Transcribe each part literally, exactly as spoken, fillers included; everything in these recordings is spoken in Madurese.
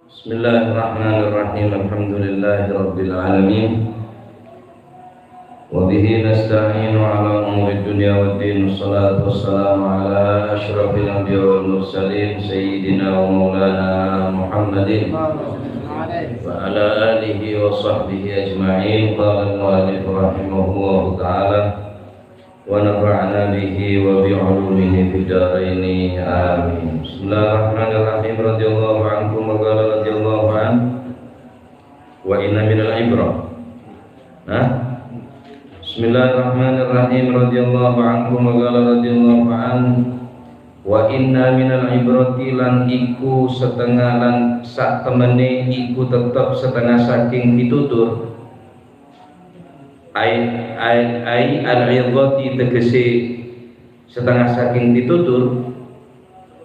بسم الله الرحمن الرحيم. الحمد لله رب العالمين. وبه نستعين على أمور الدنيا والدين. والصلاة والسلام على أشرف الأنبياء والمرسلين سيدنا ومولانا محمد وعلى آله وصحبه أجمعين. قال المؤلف رحمه الله تعالى، ونفعنا به وبعلومه في الدارين. آمين. بسم الله الرحمن الرحيم. رضي الله عنكم وقال رضي الله عنه، وإن من العبرة. Nah. بسم الله الرحمن الرحيم. رضي الله عنكم وقال رضي الله عنه، وإن من العبرة, lan iku satengnga, lan satemene iku tetep satengnga saking pitutur. Ai, ai, ai al-'idhati, tegese satengnga saking pitutur.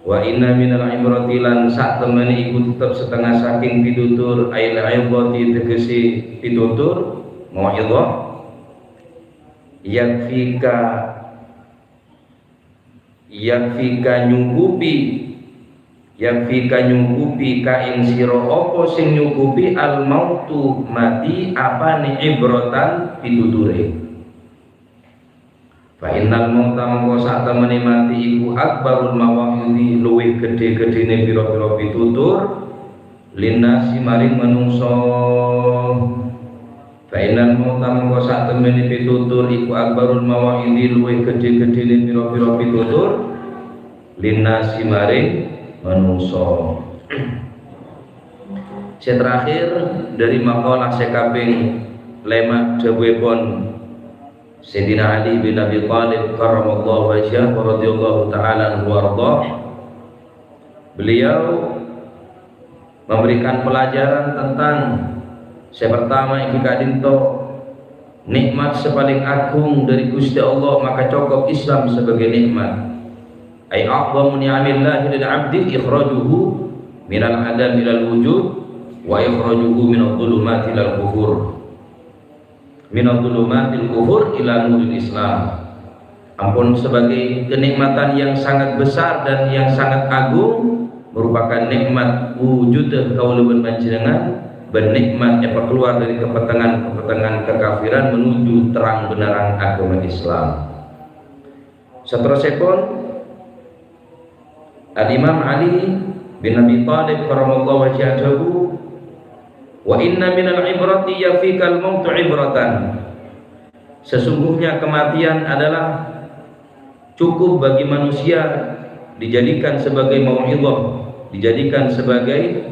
Wa inna minal ibrati, lan satemene iku tetep satengnga saking pitutur, ai al-'idhati, tegese pitutur, mau'idhah. Yakfika Yakfika nyukupi, yakfika nyukupi ka ing sira apa sing nyukupi, al-mautu, mati, apane, ibratan, pituture. Fa innal mauta, mongko satemene mati iku akbarul mawa'idhi, luwih gedhe-gedhene pira-pira pitutur, linnasi, maring manungsa. Fa innal mauta, mongko satemene pitutur iku akbarul mawa'idhi, luwih gedhe-gedhene pira-pira pitutur, linnasi, maring manungsa. Sè terakhir, dari makalah sè kaping lèma', dhâbuèpon Sayyidina Ali bin Abi Thalib karramallahu wajhahu wa radhiyallahu ta'ala anhu wa ardhah. Beliau memberikan pelajaran tentang sè pertama èngghi ka'dinto nikmat sè palèng agung dhâri Ghustè Allah, maka cokop Islam sebagai nikmat. Ai a'zamu ni'amillahi lil 'abdi ikhrajuhu minal adam ilal wujud wa ikhrajuhu minadh dhulumati ilal kufur. Minadh dhulumatil kufur ila nuril Islam. Ampon sebagai kenikmatan yang sangat besar dan yang sangat agung, merupakan nikmat wujudnya kaula bân panjenengan, bân nikmat èpakalowar dhâri kapetengan-kapetengan kekafiran menuju terang benderang agama Islam. Saterrossèpon, Al-Imam Ali bin Abi Thalib karramallahu wajhahu adhâbu, "Wa inna minal ibrati, yakfikal mautu ibratan." Sesungguhnya kematian adalah cukup bagi manusia dijadikan sebagai mau'idhah, dijadikan sebagai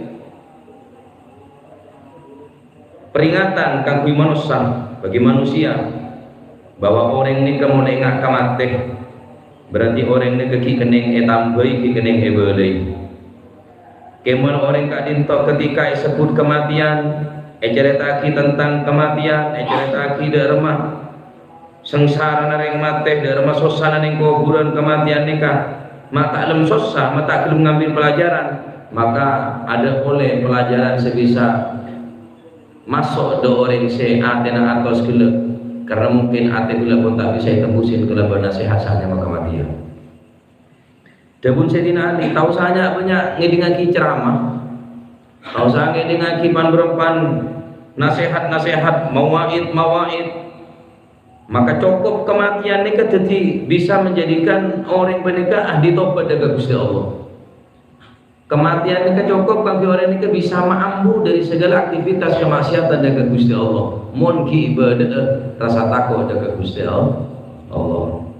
peringatan kaangghuy manossa, bagi manusia, bahwa orèng nèka mon enga' ka matè, berarti orèng nèka ghi' kennèng ètambhâi, ghi' kennèng èbâlâi. Kèmon orèng ka'dinto ketika èsebbhut kematian, ècarèta'aghi tentang kematian, ècarèta'aghi dhâ' remma sangsarana rèng matè, dhâ' remma sossana neng kobhurân kematian nèka, ma' ta' lem sossa, ma' ta' gelem ngambil pelajaran, maka ada polè pelajaran sè bisa maso' dhâ' orèng sè atèna atos ghellâ', karena mungkin atè ghellâ' pon ta' bisa ètembusin kalabân nasehat sè anyama kematian. Dhâbuna Sayyidina Ali, "Ta' osa nya'-bânnya' ngèdingngaghi ceramah, ta' osa ngèdingngaghi pan-bârâmpan nasehat-nasehat, mawaid-mawaid, maka cokop kematian nèka dhâddhi bisa menjadikan orèng panèka ahli tobat dhâ' ka Ghustè Allah. Kematian nèka cokop kaangghuy orèng nèka bisa maambu dhâri segala aktivitas kemaksiatan dhâ' ka Ghustè Allah, mon ghi' bâdâ'â rasa tako' dhâ' ka Ghustè Allah."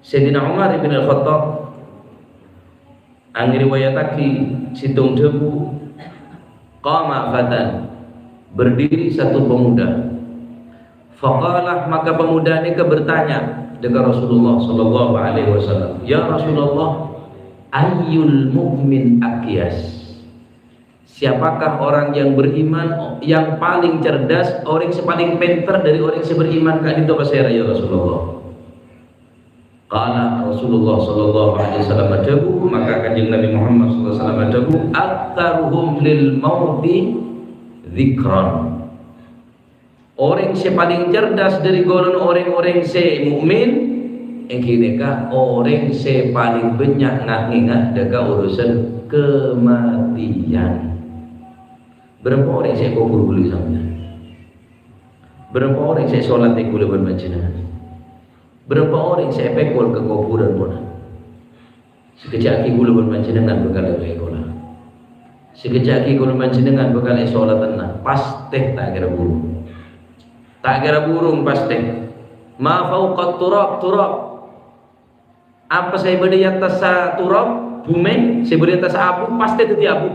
Sayyidina Umar bin Al-Khattab angriwayataghi sèttong dhâbu, "Qama fatan," berdiri satu pemuda. Faqala, maka pemuda nèka bertanya dhâ' ka Rasulullah sallallahu alaihi wasallam, "Ya Rasulullah, ayyul mu'min aqyas?" Siapakah orang yang beriman yang paling cerdas, orèng sè palèng pènter dhâri orèng sè beriman ka'dinto pasèra, ya Rasulullah? Qala Rasulullah sallallahu alaihi wasallam adhâbu, maka Kanjeng Nabi Muhammad sallallahu alaihi wasallam adhâbu, "Aktsaruhum lil mauti dzikran." Orèng sè palèng cerdas dhâri golongan orèng-orèng sè mukmin, èngghi nèka orèng sè palèng bânnya' nga-, ngènga' dhâ' ka urusan kematian. Bârâmpa orèng sè èkobhur ghulâ sampèyan? Bârâmpa orèng sè èsolatè ghulâ bân panjhennengngan? Bârâmpa orèng sè èpèkol ka kobhurân pona? Sakejjhâ' aghi' ghulâ bân panjhennengngan bhâkal èpèkola. Sakejjhâ' aghi' ghulâ bân panjhennengngan bhâkal èsolatenna, pastè ta' kèra burung. Ta' kèra burung pastè. Ma fauqat turab, turab. Apa sè bâdâ è attassa turab, bhumè, sè bâdâ è attassa abu, pastè dhâddhi abu.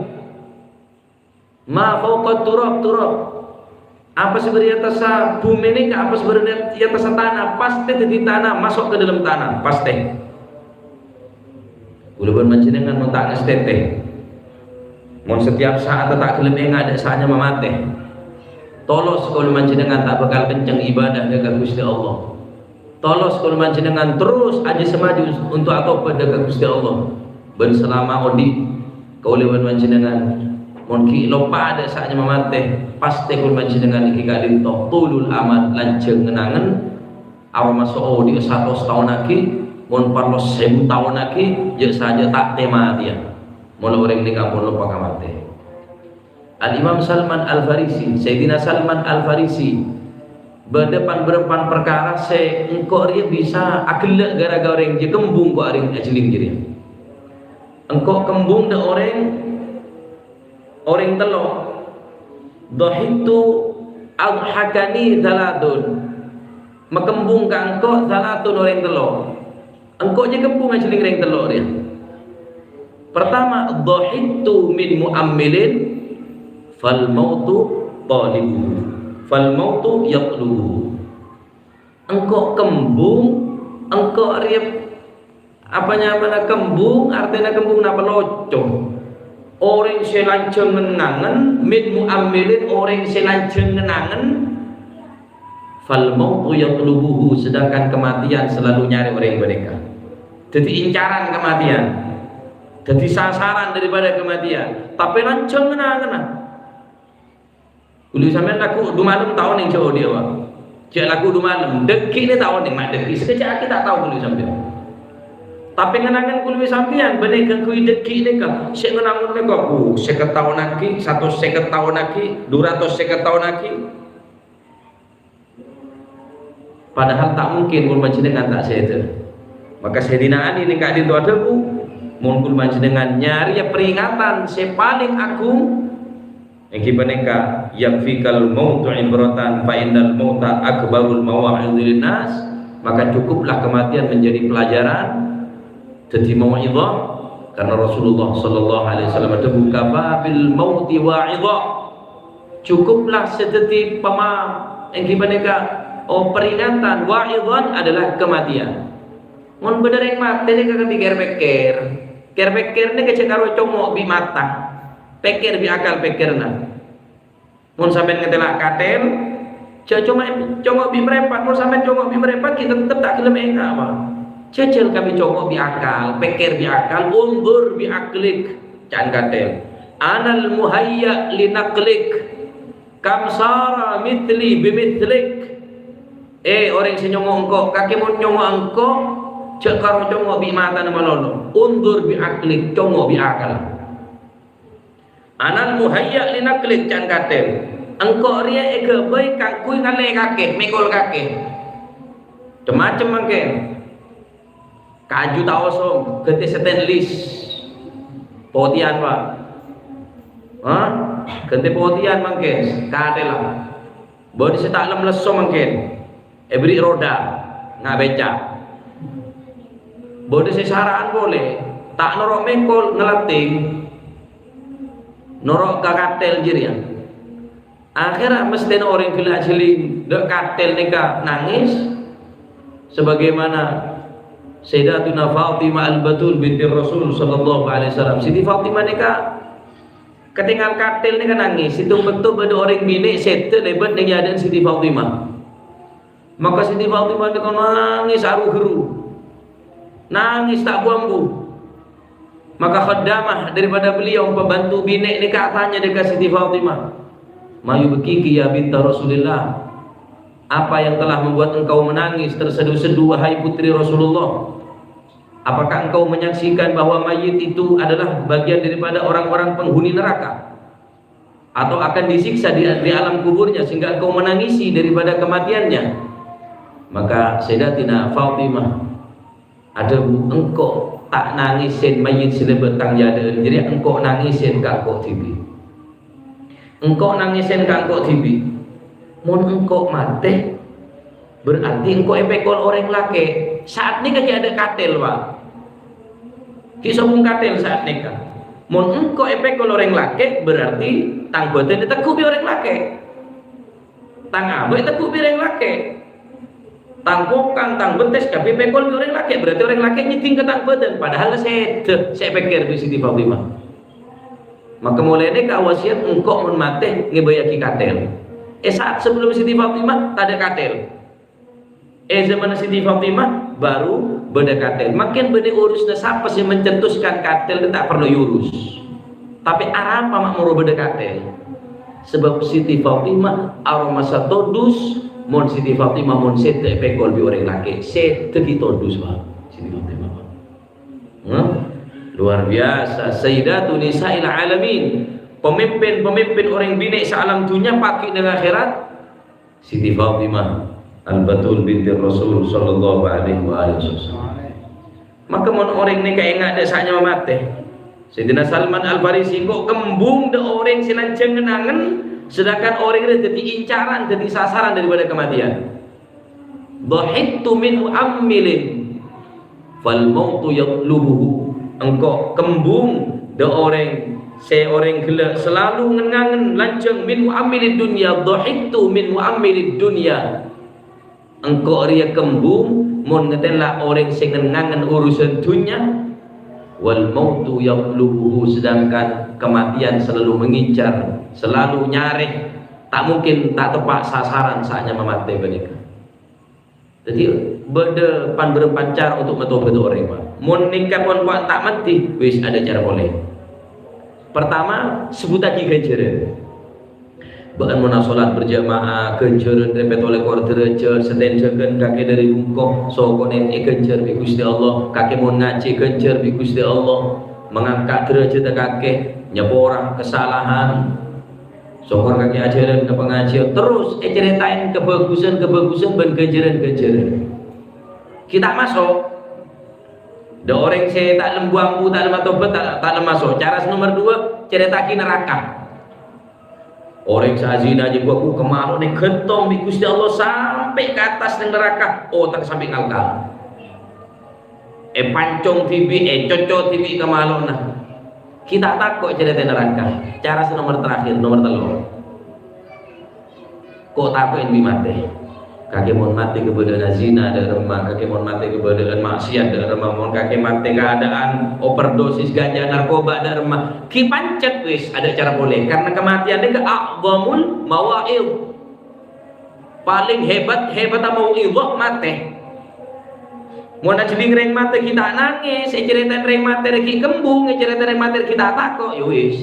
Ma fauqat turab, turab. Apa sè bâdâ è attassa bhumè nèka, apa sè bâdâ è attassa tana, pastè dhâddhi tana, maso' ka dâlem tana, pastè. Ghulâ bân panjhennengngan mon ta' ngastètè, mon setiap saat ta' ghellem enga' dâ' saatnya mamatè, tolos kaulâ panjhennengngan ta' bhâkal kenceng ibâdâ dâ' ka Ghustè Allah. Tolos kaulâ panjhennengngan terros ajâ sè maju untuk atobât dâ' ka Ghustè Allah. Bân salama odi', kaulâ bân panjhennengngan mon ghi' loppa dâ' saatnya mamatè, pastè kaulâ panjhennengngan èngghi ka'dinto tulul amal, lanjhâng ngen-angen, aromasa odi'â satos taon aghi', mon parlo sèbu taon aghi', jâ' sajâ ta' tè-matèya. Mon orèng nèka ampon loppa ka matè. Al-Imam Salman Al-Farisi, Sayyidina Salman Al-Farisi, bâdâ pan-bârâmpan parkara sè engko' rèya bisa aghellâ' ghârâ-ghârâ orèng jâ kembung ko' arèng ajhâling jârèya. Engko' kembung dâ' orèng, orèng tello'. Dhahiktu adhakani thalathun. Makembung ka engko' thalathun orèng tello'. Engko' jâ kembung ajhâling rèng tello' rèya. Pertama, dhahiktu min mu'ammilin, fal mautu talibuhu, fal mautu yatlubuhu. Engko' kembung, engko' rèya apa nyamana kembung, artèna kembung napa loco. Orèng sè lanjhâng ngen-angen, min mu'ammilin, orèng sè lanjhâng ngen-angen, fal mautu yatlubuhu, sedangkan kematian selalu nyarè orèng panèka. Dhâddhi incaran kematian. Dhâddhi sasaran daripada kematian. Tapè lanjhâng ngen-angenna. Ghulâ sampèyan lagghu' du malem ta' onèng jâ' odi'â, Pak. Jâ' lagghu' du malem, dhâggi' nè ta' onèng, ma' dhâggi'. Sakejjhâ' aghi' ta' tao ghulâ sampèyan. Tapè ngen-angen ghulâ sampèyan, bânnè gangguy dhâggi' nèka. Sè ngen-angen nèka, uh, sèket taon aghi', satos sèket taon aghi', du ratos sèket taon aghi'. Padahal ta' mungkin mon panjhennengngan ta' sèdhâ. Maka Sayyidina Ali nèng ka'dinto adhâbu, "Mon ghulâ panjhennengngan nyarèya peringatan sè palèng agung, èngghi panèka, yakfikal mautu ibratan, fa innal mauta akbarul mawa'idhi linnas," maka cukuplah kematian menjadi pelajaran, dhâddhi mau'idhah, karena Rasulullah sallallahu alaihi wasallam adhâbu, "Kafa bil mauti wa'idha." Cukuplah sè dhâddhi pema-, èngghi panèka, oh, peringatan, wa'idhan adalah kematian. Mon bâdâ rèng matè nèka kadhi kèr-pèkkèr. Kèr-pèkkèr nèka jhâ' karo congo' bi' mata. Pèkkèr bi' akal pèkkèranna. Mon sampèyan ngatèla' katèl, jhâ' coma congo' bi' mrèpat. Mon sampèyan congo' bi' mrèpat, ghi' tettep ta' ghellem enga', Pak. Jhâjhâl ka bi' congo' bi' akal, pèkkèr bi' akal, undur bi' aqlik, ca'na katèl. Anal muhayya' li naqlik, kam sara mithli bi mithlik. Eh, orèng sè nyongo' engko', kakè mon nyongo' engko', jhâ' karo congo' bi' matana malolo. Undur bi aqlik, congo' bi' akal. Anal muhayya' li naqlik, ca'na katèl. Engko' rèya èghâbây kaangghuy ngallè kakè, mèkol kakè. Cem-macem mangkèn. Kaju ta' osom, ghântè stainless. Potèyan, Pak. Hah? Ghântè potèyan mangkèn, katèlla. Bâdâ sè ta' lem lesso mangkèn. Èberri' roda, nga' bèca'. Bâdâ sè sara'an polè, ta' noro' mèkol, ngalatèng. Noro' ka katèl jârèya. Akhèrra mastèna orèng ghellâ' ajhâling dâ' katèl nèka nangès, sebagaimana Sayyidatuna Fatimah Al-Batul binti Rasul sallallahu alaihi wasallam. Siti Fatimah nèka katèngal katèl nèka nangès. Sèttong bâkto bâdâ orèng binè' sèdhâ lèbât neng è adâ'na Siti Fatimah. Maka Siti Fatimah nèka nangès aru-gheru. Nangès ta' bu-ambu. Maka khaddamah daripada beliau, pembantu binè' nèka atanya dâ' ka Siti Fatimah, "Ma yubkiki ya binta Rasulillah? Apa yang telah membuat engkau menangis tersedu-sedu, wahai putri Rasulullah? Apakah engkau menyaksikan bahwa mayit itu adalah bagian daripada orang-orang penghuni neraka?" atau akan disiksa di, di alam kuburnya sehingga engkau menangisi daripada kematiannya. Maka Sayyidatina Fatimah adhâbu, "Engko' ta' nangèsèn mayyit sè lèbât tang è adâ'ân, jârèya engko' nangèsèn ka engko' dhibi'. Engko' nangèsèn ka engko' dhibi'. Mon engko' matè, berarti engko' èpèkol orèng lakè'." Saat nèka ghi' adâ' katèl, Pak. Ghi' sobung katèl saat nèka. Mon engko' èpèkol orèng lakè', berarti tang bhâdhân ètegghu' bi' orèng lakè'. Tang abâ' ètegghu' bi' orèng lakè'. Tang pokang, tang bettès kabbhi èpèkol bi' orèng lakè', berarti orèng lakè' nyèddhing ka tang bhâdhân, padahal sèdhâ sè èpèkkèr bi' Siti Fatimah. Maka molaè nèka wasiyat, engko' mon matè ngèbâyaghi katèl. È saat sebelum Siti Fatimah, tadâ' katèl. È zamanna Siti Fatimah, baru bâdâ katèl. Mangkèn bânnè urusanna sapa sè mencetuskan katèl, ta' parlo èurus. Tapè arapa ma' moro bâdâ katèl? Sabâb Siti Fatimah aromasa todus, mon Siti Fatimah mon sèdhâ èpèkol bi' orèng lakè', sèdhâ ghi' todus, Pak. Siti Fatimah, Pak. Hah? Luar biasa, Sayyidatu Nisa'il Alamin. Pemimpin-pemimpin orèng binè' saalam dhunnya, pagghi' neng akhèrat. Siti Fatimah Al-Batul binti Rasul sallallahu alaihi wa alihi wasallam. Maka mon orèng nèka enga' dâ' sa'nyama matè, Sayyidina Salman Al-Farisi, "Engko' kembung dâ' orèng sè lanjhâng ngen-angen, sedangkan orèng rèya dhâddhi incaran, dhâddhi sasaran daripada kematian." "Dhahiktu min mu'ammilin." "Fal mautu yatlubuhu." Engko' kembung dâ' orèng sè orèng ghellâ' salalu ngen-angen lanjhâng, "min mu'ammilid dunya, dhahiktu min mu'ammilid dunya." Engko' rèya kembung mon ngatèla' orèng sè ngen-angen urusan dhunnya. "Wal mautu yatlubuhu," sedangkan kematian selalu mengincar, selalu nyarè, ta' mungkin ta' teppa' sasaran sa'nyama matè panèka. Dhâddhi, bâdâ pan-bârâmpan cara untuk matobât orèng, Pak. Mon nèka pon, Pak, ta' mandhi, wis adâ' cara polè. Pertama, sebbhuttaghi ghânjhârân. Bâ'na mon asolat berjamaah, ghânjhârân rèpèt ollè kor dârâjhât, satèya jhâghân kakè dâri bungko, sokona èghânjhâr bi' Ghustè Allah, kakè mon ngajhi ghânjhâr bi' Ghustè Allah, mangangka' dârâjhâddhâ kakè, nyapora kasalahan. Sokor kakè ajhâlân ka pangajhiyân, terros ècarètaè kabhâghusân-kabhâghusân bân ghânjhârân-ghânjhârân. Ghi' ta' maso'. Dâ' orèng sè ta' lem bu-ambu, ta' lem atobât, ta', ta' lem maso'. Cara sè nomer duwâ', carèta'aghi naraka. Orèng sè azina jiyâ bu-ambu kamalo'na èghântong bi' Ghustè Allah sampè' ka attas neng naraka, otak sampè' ngalkal. Èpancong dhibi', ècocco dhibi' kamalo'na. Ghi' ta' tako' carèta naraka. Cara sè nomer terakhir, nomer tello'. Ko' tako'è bi' matè. Kakè mon matè kabâdâ'ânna zina dâ' remma, kakè mon matè kabâdâ'ân maksiat dâ' remma, mon kakè matè kaadâ'ân overdosis ganja narkoba dâ' remma. Ghi' pancet wis, adâ' cara polè. Karena kematian nèka a'zamul mawa'idh. Palèng hebat, hebatta mau'idhah matè. Mon ajhâlling rèng matè ghi' ta' nangès, ècarètaè rèng matè rèya ghi' kembung, ècarètaè rèng matè rèya ghi' ta' tako', ya wis.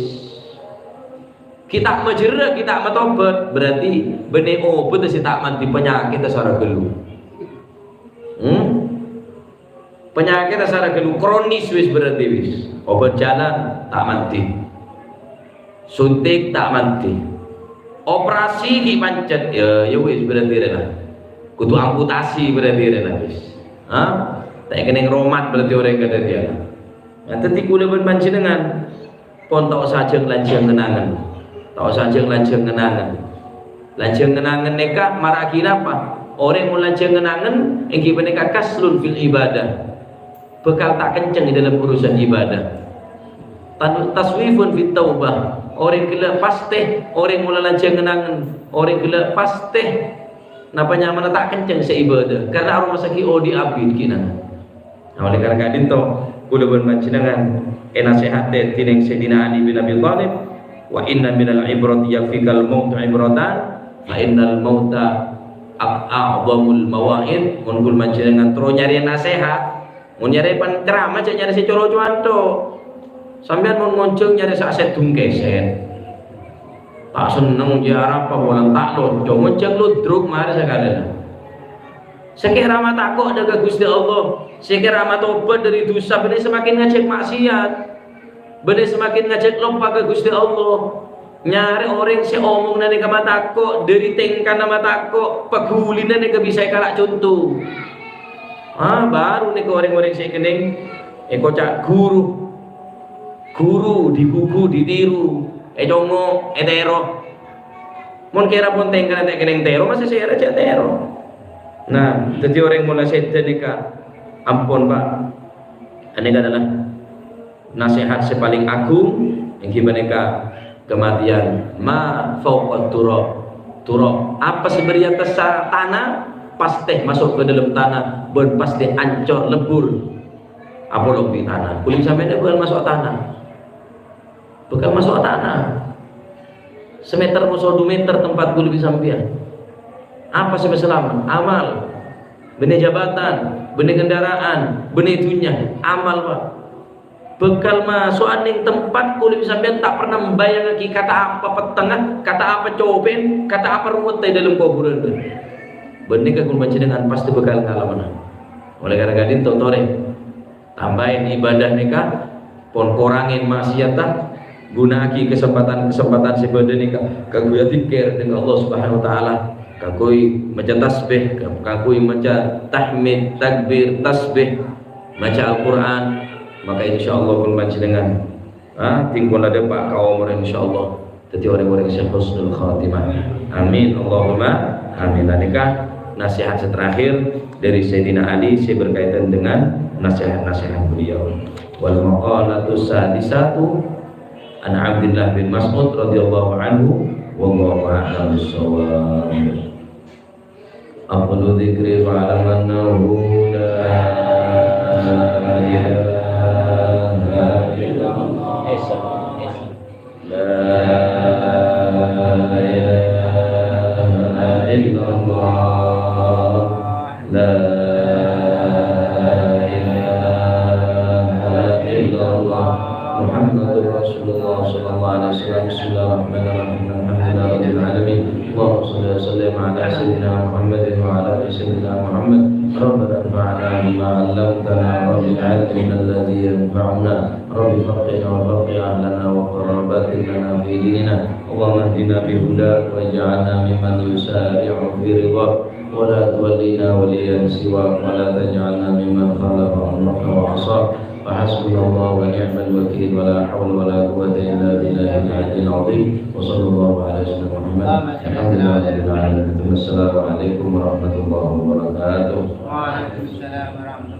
Ghi' ta' majherrâ, ghi' ta' matobât, berarti bânnè obâdhâ sè ta' mandhi, panyakèt sara ghâllu. Hmm? Panyakèt sara ghâllu kronis wis berarti wis. Obât jalan ta' mandhi. Suntik ta' mandhi. Operasi ghi' pancet, ya, ya wis berarti rèya. Kudu amputasi berarti rèya wis. Hah? Ta' kennèng romat berarti orèng kadhâddhiyân. Nah, dhâddhi kaulâ bân panjhennengngan pon ta' osa jhâng-lanjhâng ngen-angen. Ta' osa jhâng-lanjhâng ngen-angen. Lanjhâng ngen-angen nèka mara'aghi napa? Orèng mon lanjhâng ngen-angen, èngghi panèka kaslun fil ibadah. Bhâkal ta' kenceng è dâlem urusan ibadah. Tan-, taswifun fit taubah. Orèng ghellâ' pastè, orèng mon la lanjhâng ngen-angen, orèng ghellâ' pastè napa nyamana ta' kenceng sè ibadah, karena aromasaghi odi' abit ghi' nang. Nah, oleh karena ka'dinto, kaulâ bân panjhennengngan ènasèhatè dhinèng Sayyidina Ali bin Abi Thalib, "Wa inna minal ibrati yakfikal mautu ibratan, fa innal mauta a'zamul mawa'id." Mon kaulâ panjhennengngan terro nyarè nasèhat, mon nyarè panceramah, jhâ' nyarè sè co-rocoan tok. Sampèyan mon ngonjhâng nyarè sè asèddhung kèsèt. Ta' senneng jiyâ arapa polana ta' loco, ngonjhâng ludruk marè sakalèyan. Sakèra matako' dâ' ka Ghustè Allah, sakèra matobât dâri dhusa, bânnè semakin ngajhâk maksiat, bânnè semakin ngajhâk loppa ka Ghustè Allah. Nyarè orèng sè omongna nèka matako, dhâri tèngkana matako, paghulina nèka bisa èkala' conto. Ah, baru nèka orèng-orèng sè kennèng èkoca' ghuru. Ghuru, digugu, ditiru, ècongo', ètèro. Mon kèra pon tèngkana ta' kennèng tèro, masè sèra jhâ' tèro. Nah, dhâddhi orèng mola sèdhâ nèka, ampon, Pak. Anèka adalah nasèhat sè palèng agung, èngghi panèka kamatèyan ma fauqat turab. Turab, apa sè bâdâ è attassa tana, pastè maso' ka dâlem tana, bân pastè ancor lebbur. Apolong bi' tana. Kulâ bi' sampèyan bhâkal maso' tana. Bhâkal maso' tana. Samèter maso' du mèter tempat kulâ bi' sampèyan. Apa sè masalamet? Amal. Bânnè jabatan, bânnè kendaraan, bânnè dhunnya. Amal, Pak. Bhâkal maso'a nèng tempat kulâ bi' sampèyan ta' pernah mbayangaghi kata apa pettengnga, kata apa cobhân, kata apa ruwetta è dâlem kobhurân. Bânnè ka kulâ panjhennengngan pastè bhâkal ngalamana. Oleh karena ka'dinto torè tambâi ibadah nèka, pon korangè maksiatta, ghuna'aghi kesempatan-kesempatan sè bâdâ nèka kaangghuy adzikir dâ' Allah Subhanahu wa Ta'ala, kaangghuy maca tasbih, kaangghuy maca tahmid, takbir, tasbih, maca Al-Qur'an, maka insyaallah kulâ panjhennengngan, ha, tinggal ada Pak ka omor insyaallah. Dhâddhi orèng-orèng sè husnul khatimah. Amin, Allahumma amin. Nah, nèka nasèhat sè terakhir dari Sayyidina Ali sè berkaitan dengan nasèhat-nasèhat beliau. Wal maqalatu sadisatu an Abdullah bin Mas'ud radhiyallahu anhu, wallahu a'lam bissawab. Afdalu dzikri fa'lam annahu la ilaha illallah. La ilaha illallah. La ilaha illallah. Muhammadur Rasulullah sallallahu alaihi wasallam. Bismillahirrahmanirrahim. Alhamdulillahirabbil alamin. Allahumma shalli wa sallim ala sayyidina Muhammadin wa ala ali sayyidina Muhammad. Rabbana anfa'na bima 'allamtana wa 'allimna alladhi yanfa'una. Rabbi faqqihna wa faqqih ahlana wa qarrabatin lana fi dinina. Allahumma ihdina bi hudak waj'alna mimman yusari'u fi ridhak. ولا تولنا وليا سواك ولا تجعلنا ممن خالف أمرك وعصاك. فحسبنا الله ونعم الوكيل ولا حول ولا قوة إلا بالله العلي العظيم. وصلى الله على سيدنا محمد. الحمد لله رب العالمين. ثم السلام عليكم ورحمة الله وبركاته. وعليكم السلام ورحمة الله.